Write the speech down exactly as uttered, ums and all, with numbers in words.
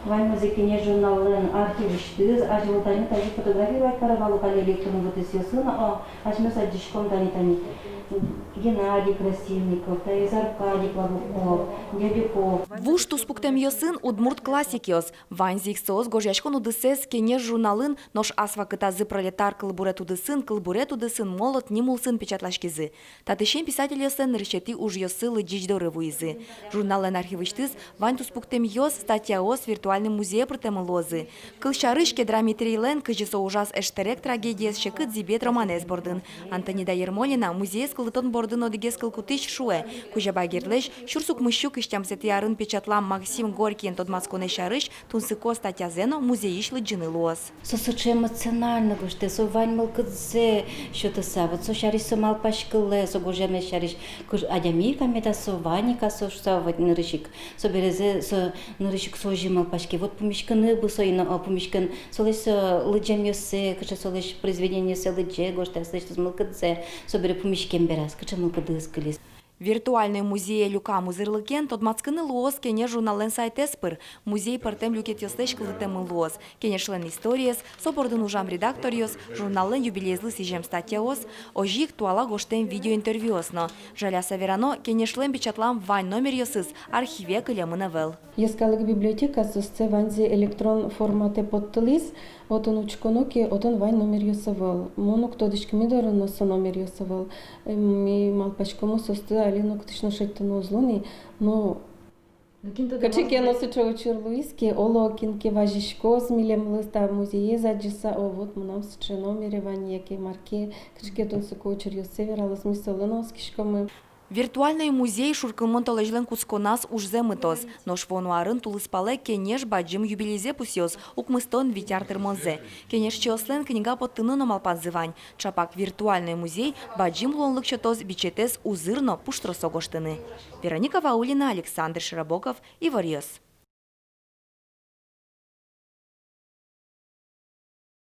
Ваньмыз ик «Кенеш» журналлэн архивысьтыз. Азьвыл тани тазьы фотографировать каро вал ук, али электронной вытысъёсын, о, асьмеос адӟиськом тани, тани Геннадий Красильников, таиз Аркадий Клабуков, Дядюков. Вуж туспуктэмъёсын удмурт классикъёс. Ваньзы ик соос гожъяськон удысэз «Кенеш» журналын, нош ас вакытазы «Пролетар кылбурет» удысын, «Кылбурет» удысын, «Молот» ним улсын печатласькизы. Татысен писательёслэн нырысетӥ ужъёссы лыдӟись доры вуизы. Журналлэн архивысьтыз вань туспуктэмъёс, статьяос виртуальной музее пыртэмын луозы. Кылсярысь, Кедра Митрейлэн «Кызьы со ужаз эштэрек» трагедиез секыт зӥбет романэз бордын. Антонида Ермолина музеез кылдытон бордын одӥгез кылкутӥсь шуэ: Кузебай Гердлэсь сюрс укмыссю кызь тямысэтӥ арын печатлам Максим Горькийен тодматсконэз сярысь тунсыко статьязэ но музейысь лыдӟыны луоз. Со сыӵе эмоционально гожтэ, со вань мылкыдзэ сётыса, вот со сярысь со малпаськылэ, со гожъямез сярысь. Кыӵе адями ик-а меда со, вань ик-а со шуса, вот нырысь ик. Собере со нырысь ик со озьы малпаське: вот пумиськыны бы со ини, о, пумиськыны, солэсь со лыдӟемъёссэ, кыӵе солэсь произведениоссэ лыдӟе, гожтэ аслэсьтыз мылкыдзэ, собере пумиськем бераз кыӵе мылкыдыз кылиз. Виртуальной музее люкам узырлыкен тодматскыны луоз «Кенеш» журналлэн сайтэз пыр. Музей пӧртэм люкетъёслэсь кылдытэмын луоз: «Кенешлэн» историез, со бордын ужам редакторъёс, журналлэн юбилейезлы сӥзем статьяос, озьы ик туала гожтэм видеоинтервьюос но. Жаляса верано, «Кенешлэн» печатлам вань номеръёсыз архиве кылемын ӧвӧл. Йӧскалык библиотека соосты ваньзэ электрон форматэ поттылӥз, отын учконо ке, отын вань номеръёс ӧвӧл. Мон уг тодӥськы, ми доры но со номеръёс ӧвӧл. Эм, ми малпаськомы, соосты али нокытысь но шедьтыны уз луы ни, но кыӵе ке но сыӵе учыр луиз ке, оло кин ке вазиськоз милемлы та музеез адӟыса: о, вот мынам сыӵе номере вань, яке мар ке, кыӵе ке тунсыко учыръёссэ вералоз, ми солы но оскиськомы. Виртуальной музей шуркынмон толэзьлэн кутсконаз ужзэ мытоз. Нош вуоно арын тулыспалэ «Кенеш» бадӟым юбилейзэ пусъёз, укмыстон вить ар тырмонзэ. «Кенешчиослэн» книга поттыны но малпанзы вань. Ӵапак виртуальной музей бадӟым луонлык сётоз бичетэз узыр но пуштросо гожтыны. Вероника Ваулина, Александр Широбоков, «Иворъёс».